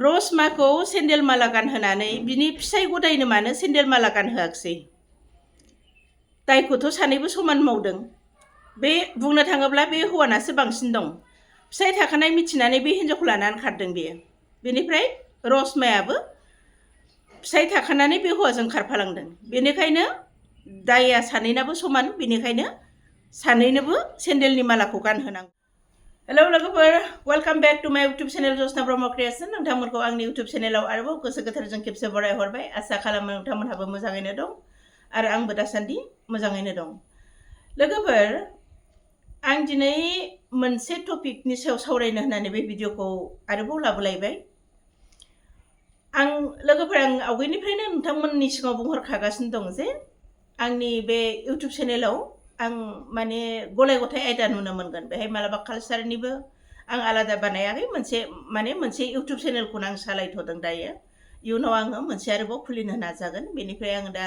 रसमाखौ सेन्देल माला गानहोनानै बिनि फिसाय गदायनो मानो सेन्देल माला गानहोआखिसै? दायखौथ' सानैबो समान मावदों। बे बुंनो थाङोब्ला बे हौवानासो बांसिन दं। फिसाय थाखानाय मिथिनानै बे हिन्जावखौ लानानै खारदों बेयो। बेनिफ्राय रसमायाबो फिसाय थाखानानै बे हौवाजों खारफालांदों। बेनिखायनो दायआ सानैनाबो समान। बेनिखायनो सानैनोबो सेन्देलनि मालाखौ गानहोनांगौ। हेलौ लोगोफोर, वेलकाम बेक टु माय इउटुब चेनेल जसना ब्रह्म क्रिएशन। नोंथांमोनखौ आंनि इउटुब चेनेलाव आरोबाव गोसो गोथारजों खेबसे बरायहरबाय। आसा खालामो नोंथांमोनहाबो मोजाङैनो दं आरो आंबो दासान्दि मोजाङैनो दं। लोगोफोर, आं दिनै मोनसे टपिकनि सायाव सावरायनो होननानै बे भिडिअखौ आरोबाव लाबोलायबाय। लोगोफोर, आं आवगायनिफ्रायनो नोंथांमोननि सिगाङाव बुंहरखागासिनो दं जे आंनि बे इउटुब चेनेलाव आं माने गलाय गथाय आयदा नुनो मोनगोन। बेहाय मालाबा कालचारनिबो आं आलादा बानायाखै। मोनसे इउटुब चेनेलखौनो आं सालायथ'दों दायो। इयुनाव आङो मोनसे आरोबाव खुलिनो नाजागोन। बेनिफ्राय आं दा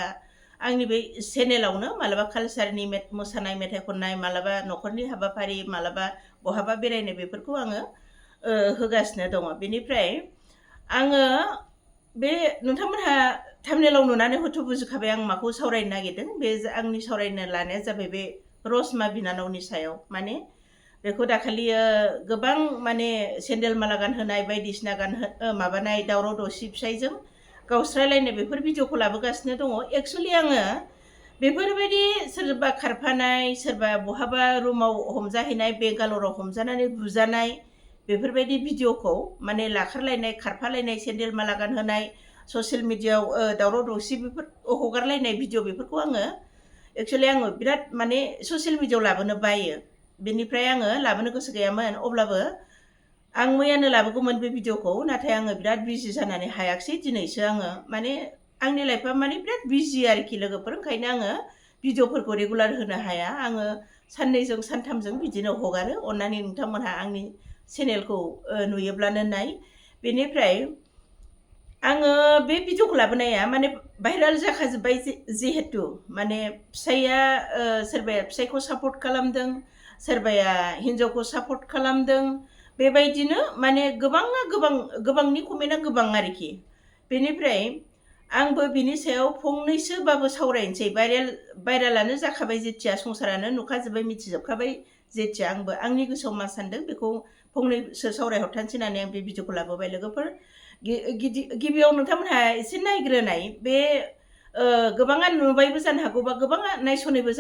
आंनि बे चेनेलावनो मालाबा कालचारनि मोसानाय, मेथाइ खननाय, मालाबा न'खरनि हाबाफारि, मालाबा बहाबा बेरायनाय, बेफोरखौ आङो होगासिनो दङ। बेनिफ्राय आङो बे नोंथांमोनहा थाम्बनेलाव नुनानै हयथ' बुजिखाबाय आं माखौ सावरायनो नागिरदों। बे आंनि सावरायनो लानाया जाबाय बे रसमा बिनानावनि सायाव। माने बेखौ दाखालि गोबां माने सेन्देल माला गानहोनाय, बायदिसिना माबानाय, दावराव दावसि, फिसायजों गावस्रालायनाय, बेफोर भिडिअखौ लाबोगासिनो दङ। एक्सुवेलि आङो बेफोरबायदि सोरबा खारफानाय, सोरबा बहाबा रुमाव हमजाहैनाय, बेंगालराव हमजानानै बुजानाय, बेफोरबायदि भिडिअखौ माने लाखारलायनाय, खारफालायनाय, सेन्देल माला गानहोनाय, ससियेल मिडियायाव दावराव दावसि बेफोर हगारलायनाय भिडिअ, बेफोरखौ आङो एक्सुवेलि बिराद माने ससियेल मिडियायाव लाबोनो बायो। बेनिफ्राय आङो लाबोनो गोसो गैयामोन। अब्लाबो आं मैयानो लाबोगौमोन बे भिडिअखौ, नाथाय आङो बिराद बिजि जानानै हायाखिसै। दिनैसो आङो माने आंनि लाइफआ माने बिराद बिजि आरोखि लोगोफोर। ओंखायनो आङो भिडिअफोरखौ रेगुलार होनो हाया। आङो साननैजों सानथामजों बिदिनो हगारो। अन्नानै नोंथांमोनहा आंनि चेनेलखौ नुयोब्लानो नाय। बेनिफ्राय आङो बे भिडिअखौ लाबोनाया माने भाइराल जाखाजोब्बाय जिहेतु माने फिसाइया सोरबाया फिसाइखौ सापर्ट खालामदों, सोरबाया हिन्जावखौ सापर्ट खालामदों। बेबायदिनो माने गोबांनि कमेन्टआ गोबां आरोखि। बेनिफ्राय आंबो बिनि सायाव फंनैसोबाबो सावरायनोसै। भाइरालानो जाखाबाय जेथिया, संसारानो नुखाजोब्बाय, मिथिजोबखाबाय जेथिया, आंबो आंनि गोसोआव मा सानदों बेखौ फंनैसो सावरायहरथानसै होननानै आं बे भिडिअखौ लाबोबाय। लोगोफोर, गिबियाव नोंथांमोनहा एसे नायग्रोनाय। बे गोबाङा नुबायबो जानो हागौ बा गोबाङा नायस'नैबो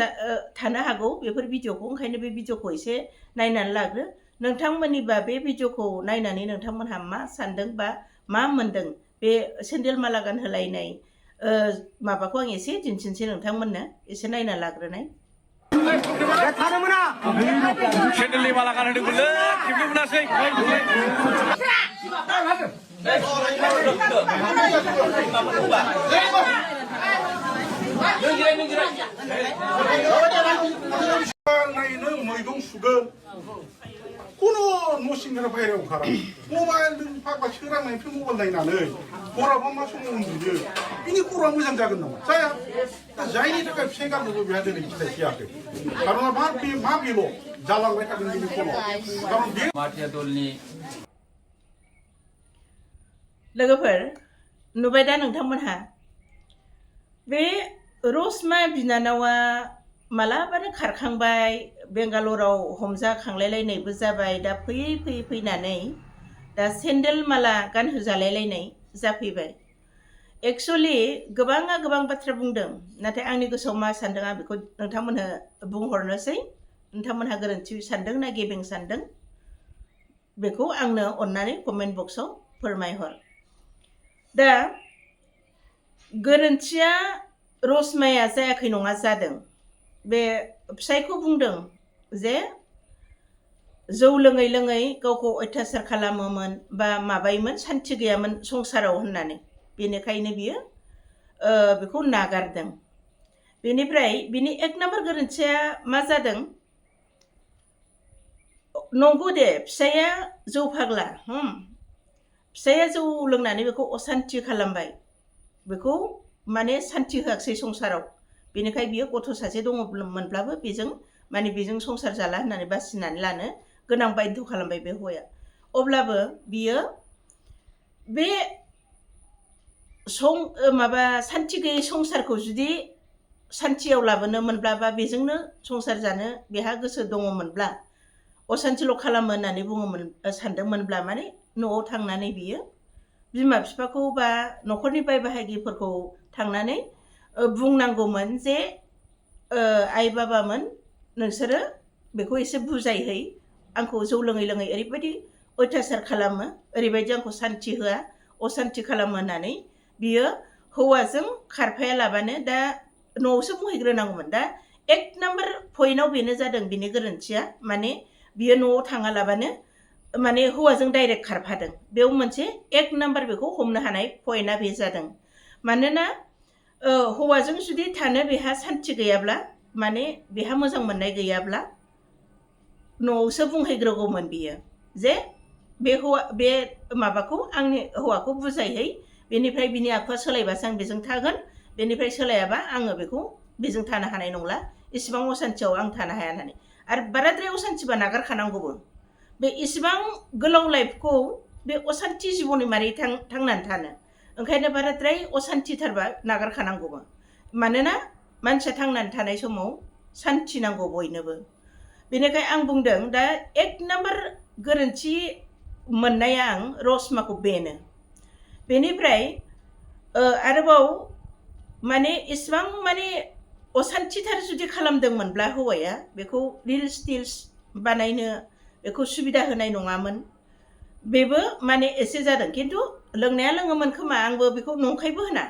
थानो हागौ बेफोर भिडिअखौ। ओंखायनो बे भिडिअखौ एसे नायनानै लाग्रो। नोंथांमोननिबा बे भिडिअखौ नायनानै नोंथांमोनहा मा सानदों बा मा मोनदों? बे सेन्देल माला गानहोलायनाय माबाखौ आं एसे दिन्थिनोसै नोंथांमोननो। एसे नायना लाग्रोनाय। सेन्देलनि माला गानहोदोंमोनलै, खेबनो मोनासै। मैगं सुदों खुनु न' सिंनिफ्राय बाहेरायाव ओंखारा। मबाइल फाग्ला सोरांनायनिफ्राय मबाइल नायनानै हराबा मा समाव उन्दुयो, बिनि खर'आ मोजां जागोन नामा? जाया। जायनि थाखाय फिसाइ गारनोबो बेहा दिनै फिथाइ फैयाखै। खार'ना मा बेल' जालांबाय थादों बिनि खर'आव। खारन बे माथिया दलनि लोगोफोर, नुबाय दा नोंथांमोनहा? बे रसमा बिनानावा मालाबानो खारखांबाय, बेंगालराव हमजाखांलायलायनायबो जाबाय। दा फैयै फैनानै दा सेन्देल माला गानहोजालायलायनाय जाफैबाय। एक्सुवेलि गोबाङा गोबां बाथ्रा बुंदों, नाथाय आंनि गोसोआव मा सानदों आं बेखौ नोंथांमोननो बुंहरनोसै। नोंथांमोनहा गोरोन्थि सानदों ना गेबें सानदों बेखौ आंनो अन्नानै कमेन्ट बक्सआव फोरमायहर। दा गोरोन्थिया रसमाया जायाखै नङा, जादों। बे फिसायखौ बुंदों जे जौ लोङै लोङै गावखौ अयथासार खालामोमोन बा माबायोमोन, सान्थि गैयामोन संसाराव होननानै। बेनिखायनो बियो बेखौ नागारदों। बेनिफ्राय बिनि एक नाम्बार गोरोन्थिया मा जादों? नंगौ दे, फिसाया जौ फाग्ला, फिसाया जौ लोंनानै बेखौ असान्थि खालामबाय, बेखौ माने सान्थि होआखिसै संसाराव। बेनिखाय बियो गथ' सासे दङमोनब्लाबो बेजों संसार जाला होननानै बासिनानै लानो गोनां बायध' खालामबाय बे हौवाया। अब्लाबो बियो बे माबा सान्थि गैयै संसारखौ जुदि सान्थियाव लाबोनो मोनब्ला बा बेजोंनो संसार जानो बेहा गोसो दङमोनब्ला असान्थिल' खालामो होननानै सानदोंमोनब्ला माने न'आव थांनानै बियो बिमा बिफाखौ बा न'खरनि बाय बाहागिफोरखौ थांनानै बुंनांगौमोन जे आइ बाबामोन नोंसोरो बेखौ एसे बुजायहै आंखौ जौ लोङै लोङै ओरैबायदि अयथासार खालामो ओरैबायदि आंखौ सान्थि होआ असान्थि खालामो होननानै बियो हौवाजों खारफाया लाबानो दा न'आवसो बुंहैग्रोनांगौमोन दा 1 नाम्बार पइन्टआव बेनो जादों बिनि गोरोन्थिया माने बियो न'आव थाङालाबानो माने हौवाजों डाइरेक्ट खारफादों बेयाव मोनसे 1 नाम्बार बेखौ हमनो हानाय पइन्टआ बे जादों मानोना हौवाजों जुदि थानो बेहा सान्थि गैयाब्ला माने बेहा मोजां मोननाय गैयाब्ला न'आवसो बुंहैग्रोगौमोन बियो जे बे माबाखौ आंनि हौवाखौ बुजायहै बेनिफ्राय बिनि आखुआ सोलायबासो आं बेजों थागोन बेनिफ्राय सोलायाबा आङो बेखौ बेजों थानो हानाय नंला इसिबां असान्थियाव आं थानो हाया होननानै आरो बाराद्राय असान्थिबा नागारखानांगौबो बे इसिबां गोलाव लाइफखौ बे असान्थि जिबननि मारै थांनानै थानो ओंखायनो बाराद्राय असान्थिथारबा नागारखानांगौबो मानोना मानसिया थांनानै थानाय समाव सान्थि नांगौ बयनोबो बेनिखाय आं बुंदों दा 1 नाम्बार गोरोन्थि मोननाया आं रसमाखौ बेनो बेनिफ्राय आरोबाव माने इसिबां माने असान्थिथार जुदि खालामदोंमोनब्ला हौवाया बेखौ रिल्स टिल्स बानायनो बेखौ सुबिदा होनाय नङामोन बेबो माने एसे जादों खिन्थु लोंनाया लोङोमोन खोमा आंबो बेखौ नंखायबो होना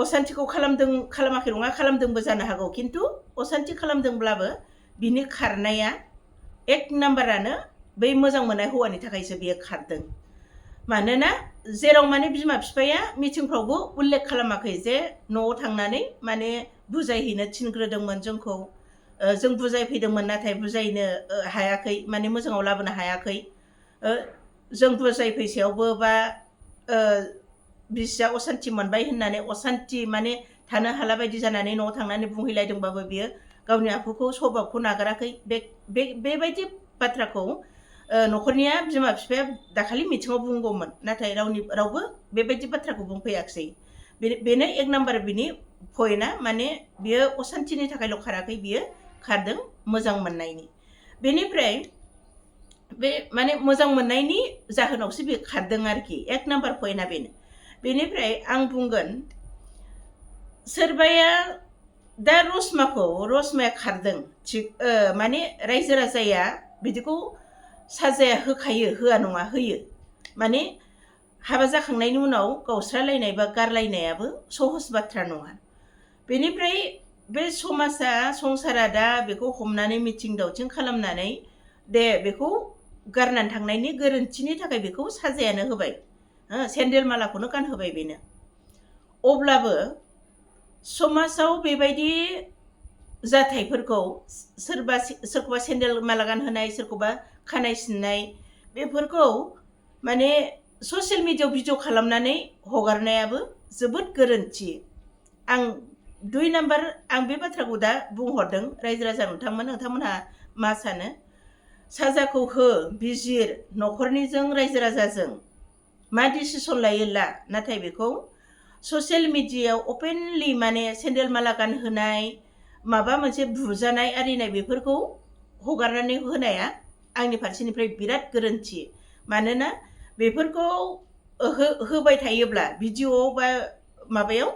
असान्थिखौ खालामाखै नङा खालामदोंबो जानो हागौ खिन्थु असान्थि खालामदोंब्लाबो बिनि खारनाया 1 नाम्बारानो बै मोजां मोननाय हौवानि थाखायसो बियो खारदों मानोना जेराव माने बिमा बिफाया मिटिंफ्रावबो उल्लेख खालामाखै जे न'आव थांनानै माने बुजायहैनो थिनग्रोदोंमोन जोंखौ जों बुजायफैदोंमोन नाथाय बुजायनो हायाखै माने मोजाङाव लाबोनो हायाखै जों बुजायफैसेयावबो बा बिसिया असान्थि मोनबाय होननानै असान्थि माने थानो हाला बायदि जानानै न'आव थांनानै बुंहैलायदोंबाबो बियो गावनि आखुखौ स्वभाबखौ नागाराखै बेबायदि बाथ्राखौ न'खरनिया बिमा बिफाया दाखालि मिथिङाव बुंगौमोन नाथाय रावबो बेबायदि बाथ्राखौ बुंफैयाखिसै बेनो 1 नाम्बार बिनि पइन्टआ माने बियो असान्थिनि थाखायल' खाराखै बियो खारदों मोजां मोननायनि बेनिफ्राय बे माने मोजां मोननायनि जाहोनावसो बे खारदों आरोखि 1 नाम्बार पइन्टआ बेनो बेनिफ्राय आं बुंगोन सोरबाया दा रसमाया खारदों थिग माने रायजो राजाया बिदिखौ साजाया होखायो होआ नङा होयो माने हाबा जाखांनायनि उनाव गावस्रालायनाय बा गारलायनायाबो सहज बाथ्रा नङा बेनिफ्राय बे संसारा दा बेखौ हमनानै मिथिं दावथिं खालामनानै दे बेखौ गारनानै थांनायनि गोरोन्थिनि थाखाय बेखौ साजायानो होबाय सेन्देल मालाखौनो गानहोबाय बेनो अब्लाबो समाजाव बेबायदि जाथायफोरखौ सोरखौबा सेन्देल माला गानहोनाय सोरखौबा खानाय सिननाय बेफोरखौ माने ससियेल मिडियायाव भिडिअ खालामनानै हगारनायाबो जोबोद गोरोन्थि आं 2 नाम्बार आं बे बाथ्राखौ दा बुंहरदों रायजो राजा नोंथांमोनहा मा सानो साजाखौ हो बिजिर न'खरनिजों रायजो राजाजों मा डिसिसन लायो ला नाथाय बेखौ ससियेल मिडियायाव अपेनलि माने सेन्देल माला गानहोनाय माबा मोनसे बुजानाय आरिनाय बेफोरखौ हगारनानै होनाया आंनि फारसेनिफ्राय बिराद गोरोन्थि मानोना बेफोरखौ होबाय थायोब्ला भिडिअ'आव बा माबायाव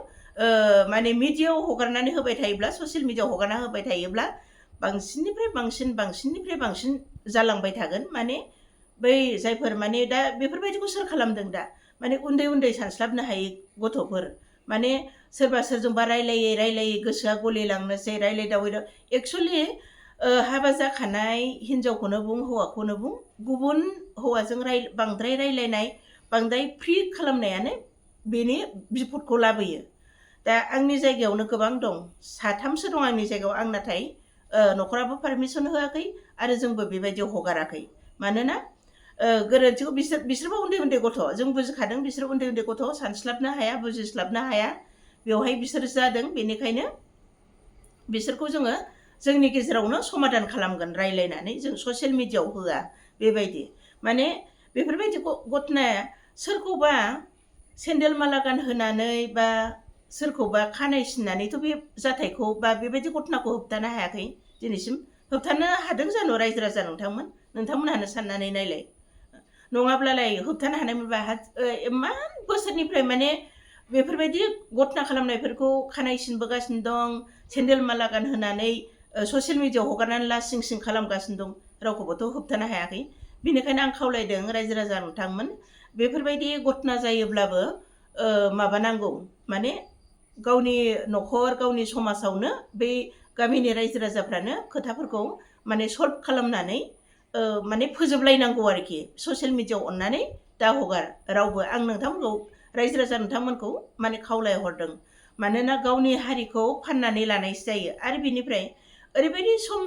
माने मिडियायाव हगारनानै होबाय थायोब्ला ससियेल मिडियायाव हगारना होबाय थायोब्ला बांसिननिफ्राय बांसिन जालांबाय थागोन माने बै जायफोर माने दा बेफोरबायदिखौ सोर खालामदों दा माने उन्दै सानस्लाबनो हायै गथ'फोर माने सोरबा सोरजोंबा रायलायै गोसोआ गलिलांनोसै रायलायदावै एक्सुअलि हाबा जाखानाय हिनजावखौनो बुं हौवाखौनो बुं गुबुन हौवाजों बांद्राय रायलायनाय बांद्राय फ्रि खालामनायानो बेनि बिपदखौ लाबोयो दा आंनि जायगायावनो गोबां दं 3सो दं आंनि जायगायाव आं नाथाय न'खराबो पारमिसन होआखै आरो जोंबो बेबायदि हगाराखै मानोना गोरोन्थिखौ बिसोरबो उन्दै गथ' जों बुजिखादों बिसोर उन्दै गथ' सानस्लाबनो हाया बुजिस्लाबनो हाया बेवहाय बिसोर जादों बेनिखायनो बिसोरखौ जोङो जोंनि गेजेरावनो समाधान खालामगोन रायलायनानै जों ससियेल मिडियायाव होआ बेबायदि माने बेफोरबायदि घटनाया सोरखौबा सेन्देल माला गानहोनानै बा सोरखौबा खानाय सिननानैथ' बे जाथायखौ बा बेबायदि घटनाखौ होबथानो हायाखै दिनैसिम होबथानो हादों जानो रायजो राजा नोंथांमोनहानो साननानै नायलाय नङाब्लालाय होबथानो हानायमोनबा इमान बोसोरनिफ्राय माने बेफोरबायदि घटना खालामनायफोरखौ खानाय सिनबोगासिनो दं सेन्देल माला गानहोनानै ससियेल मिडियायाव हगारनानै लासिं सिं खालामगासिनो दं रावखौबोथ' होबथानो हायाखै बेनिखायनो आं खावलायदों रायजो राजा नोंथांमोन बेफोरबायदि घटना जायोब्लाबो माबानांगौ माने गावनि न'खर गावनि समाजावनो बै गामिनि रायजो राजाफ्रानो खोथाफोरखौ माने सल्भ खालामनानै माने फोजोबलायनांगौ आरोखि ससियेल मिडियायाव अननानै दा हगार रावबो आं नोंथांमोनखौ रायजो राजा नोंथांमोनखौ माने खावलायहरदों मानोना गावनि हारिखौ फाननानै लानायसो जायो आरो बिनिफ्राय ओरैबायदि सम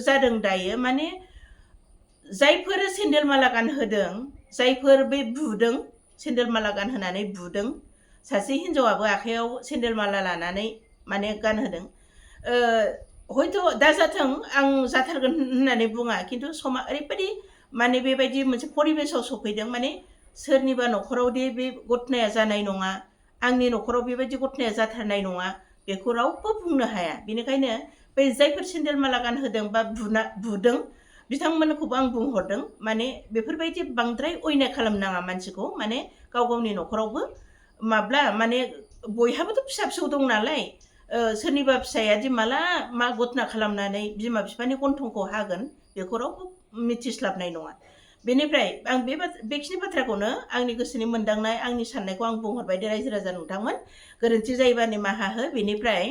जादों दायो माने जायफोर सेन्देल माला गानहोदों जायफोर बे बुदों सेन्देल माला गानहोनानै बुदों सासे हिन्जावाबो आखायाव सेन्देल माला लानानै माने गानहोदों हयथ' दा जाथों आं जाथारगोन होननानै बुङा खिन्थु समा ओरैबायदि माने बेबायदि मोनसे परिबेसाव सफैदों माने सोरनिबा न'खराव दे बे घटनाया जानाय नङा आंनि न'खराव बेबायदि घटनाया जाथारनाय नङा बेखौ रावबो बुंनो हाया बेनिखायनो बै जायफोर सेन्देल माला गानहोदों बा बुदों बिथांमोनखौबो आं बुंहरदों माने बेफोरबायदि बांद्राय अयनाय खालामनाङा मानसिखौ माने गाव गावनि न'खरावबो माब्ला माने बयहाबोथ' फिसा फिसौ दं नालाय सोरनिबा फिसाया दि माला मा घटना खालामनानै बिमा बिफानि गन्थंखौ हागोन बेखौ रावबो मिथिस्लाबनाय नङा बेनिफ्राय आं बेखिनि बाथ्राखौनो आंनि गोसोनि मोनदांनाय आंनि साननायखौ आं बुंहरबाय दे रायजो राजा नोंथांमोन गोरोन्थि जायोबा निमाहा हो बेनिफ्राय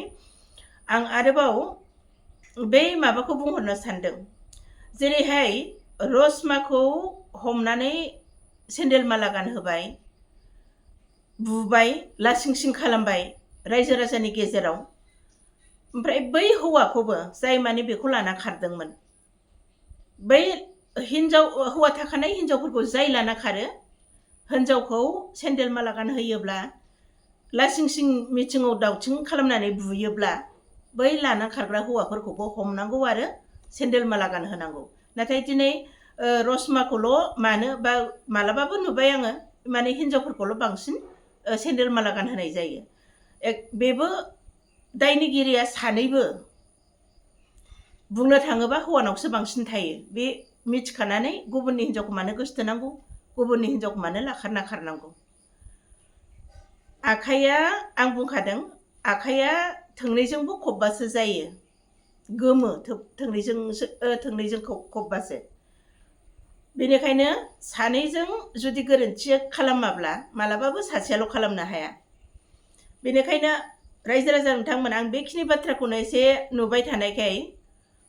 आं आरोबाव बै माबाखौ बुंहरनो सानदों जेरैहाय रसमाखौ हमनानै सेन्देल माला गानहोबाय बुबाय लासिं सिं खालामबाय रायजो राजानि गेजेराव ओमफ्राय बै हौवाखौबो जाय माने बेखौ लाना खारदोंमोन बै हौवा थाखानाय हिन्जावफोरखौ जाय लाना खारो हिन्जावखौ सेन्देल माला गानहोयोब्ला लासिं सिं मिथिङाव दावथिं खालामनानै बुयोब्ला बै लाना खारग्रा हौवाफोरखौबो हमनांगौ आरो सेन्देल माला गानहोनांगौ नाथाय दिनै रसमाखौल' मानो बा मालाबाबो नुबाय आङो माने हिन्जावफोरखौल' बांसिन सेन्देल माला गानहोनाय जायो बेबो दायनिगिरिया सानैबो बुंनो थाङोबा हौवानावसो बांसिन थायो बे मिथिखानानै गुबुननि हिन्जावखौ मानो गोसोथोनांगौ गुबुननि हिन्जावखौ मानो लाखारना खारनांगौ आखाइया आं बुंखादों आखाइया थोंनैजोंबो खबबासो जायो गोमो थोंनैजों खबबासो बेनिखायनो सानैजों जुदि गोरोन्थि खालामाब्ला मालाबाबो सासेयाल' खालामनो हाया बेनिखायनो रायजो राजा नोंथांमोन आं बेखिनि बाथ्राखौनो एसे नुबाय थानायखाय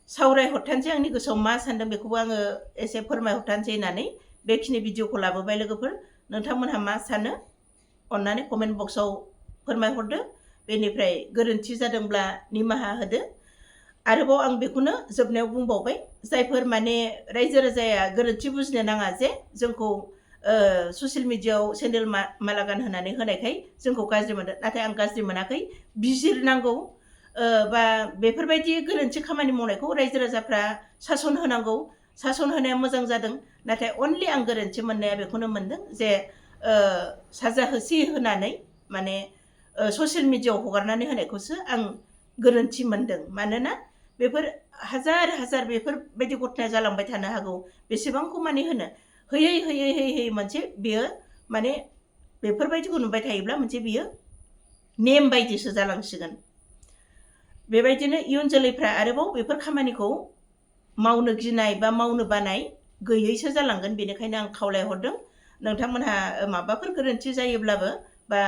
सावरायहरथानसै आंनि गोसोआव मा सानदों बेखौबो आङो एसे फोरमायहरथानसै होननानै बेखिनि भिडिअखौ लाबोबाय लोगोफोर नोंथांमोनहा मा सानो अन्नानै कमेन्ट बक्सआव फोरमायहरदो बेनिफ्राय गोरोन्थि जादोंब्ला निमाहा होदो आरोबाव आं बेखौनो जोबनायाव बुंबावबाय जायफोर माने रायजो राजाया गोरोन्थि बुजिनो नाङा जे जोंखौ ससियेल मिडियायाव सेन्देल माला गानहोनानै होनायखाय जोंखौ गाज्रि मोनदों नाथाय आं गाज्रि मोनाखै बिजिरनांगौ बा बेफोरबायदि गोरोन्थि खामानि मावनायखौ रायजो राजाफ्रा सासन होनांगौ सासन होनाया मोजां जादों नाथाय अनलि आं गोरोन्थि मोननाया बेखौनो मोनदों जे साजा होसि होनानै माने ससियेल मिडियायाव हगारनानै होनायखौसो आं गोरोन्थि मोनदों मानोना बेफोर हाजार हाजार बेफोरबायदि घटना जालांबाय थानो हागौ बेसेबांखौ माने होनो होयै मोनसे बियो माने बेफोरबायदिखौ नुबाय थायोब्ला मोनसे बियो नेम बायदिसो जालांसिगोन बेबायदिनो इयुन जोलैफ्रा आरोबाव बेफोर खामानिखौ मावनो गिनाय बा मावनो बानाय गैयैसो जालांगोन बेनिखायनो आं खावलायहरदों नोंथांमोनहा माबाफोर गोरोन्थि जायोब्लाबो बा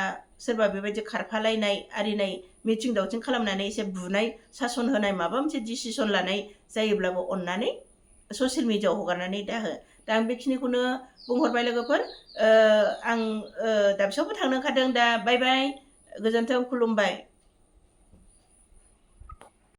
सोरबा बेबायदि खारफालायनाय आरिनाय मिथिं दावथिं खालामनानै एसे बुनाय सासन होनाय माबा मोनसे डिसिसन लानाय जायोब्लाबो अन्नानै ससियेल मिडियायाव हगारनानै दाहो दा आं बेखिनिखौनो बुंहरबाय लोगोफोर आं दाबसेयावबो थांनो ओंखारदों दा बाय बाय गोजोन्थों खुलुमबाय